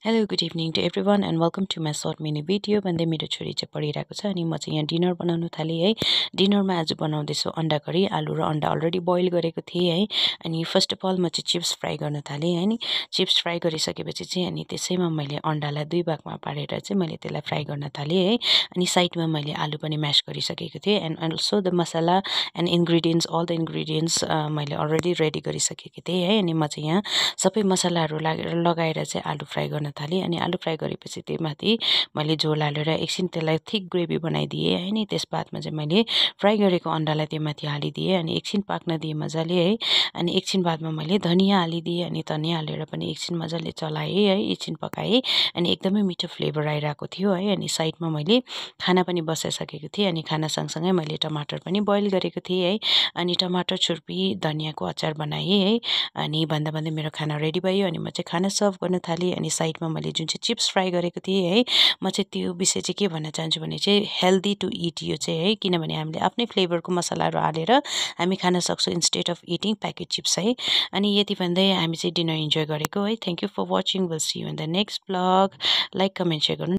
Hello, good evening to everyone and welcome to my short mini video भन्दै मेरो छोरी चाहिँ पढिरहेको छ अनि म चाहिँ यहाँ डिनर बनाउन थालेँ है। डिनरमा आज बनाउँदैछु अन्डा करी। आलु र अन्डा अलरेडी बोइल गरेको थिएँ है। अनि फर्स्ट अफ अल म चाहिँ चिप्स फ्राई गर्न थालेँ है नि। चिप्स फ्राई गरिसकेपछि चाहिँ अनि त्यसैमा मैले अन्डालाई दुई भागमा पारेर चाहिँ मैले त्यसलाई फ्राई गर्न थालेँ है। अनि साइडमा मैले आलु पनि म्यास गरिसकेको थिएँ and also the masala and ingredients all the ingredients मैले अलरेडी रेडी गरिसकेको थिएँ है। अनि म चाहिँ यहाँ सबै मसलाहरू लगाएर चाहिँ आलु फ्राई गर्न थालेँ। अनि आलु फ्राई गरेपछि त्यहीमाथि मैले झोल हालेर एकछिन त्यसलाई थिक ग्रेभी बनाइदिएँ है नि। त्यस बादमा चाहिँ मैले फ्राई गरेको अन्डालाई त्यहीमाथि हालिदिएँ अनि एकछिन पाक्न दिएँ मजाले है। अनि एकछिन बादमा मैले धनियाँ हालिदिएँ अनि धनियाँ हालेर पनि एकछिन मजाले चलाएँ है, एकछिन पकाएँ अनि एकदमै मिठो फ्लेभर आइरहेको थियो है। अनि साइडमा मैले खाना पनि बसाइसकेको थिएँ अनि खाना सँगसँगै मैले टमाटर पनि बोइल गरेको थिएँ है। अनि टमाटर छुर्पी धनियाँको अचार बनाएँ है। अनि भन्दा भन्दै मेरो खाना रेडी भयो अनि म चाहिँ खाना सर्भ गर्न थालेँ। अनि साइडमा मैले जुन चाहिँ चिप्स फ्राई गरेको थिएँ है, म चाहिँ त्यो विषय चाहिँ के भन्न चाहन्छु भने चाहिँ हेल्दी टु इट यो चाहिँ है। किनभने हामीले आफ्नै फ्लेभरको मसलाहरू हालेर हामी खान सक्छौँ instead of eating packet chips है। अनि यति भन्दै हामी चाहिँ डिनर इन्जोय गरेको है। Thank you for watching. Will see you in the next blog. Like comment share गर्नु।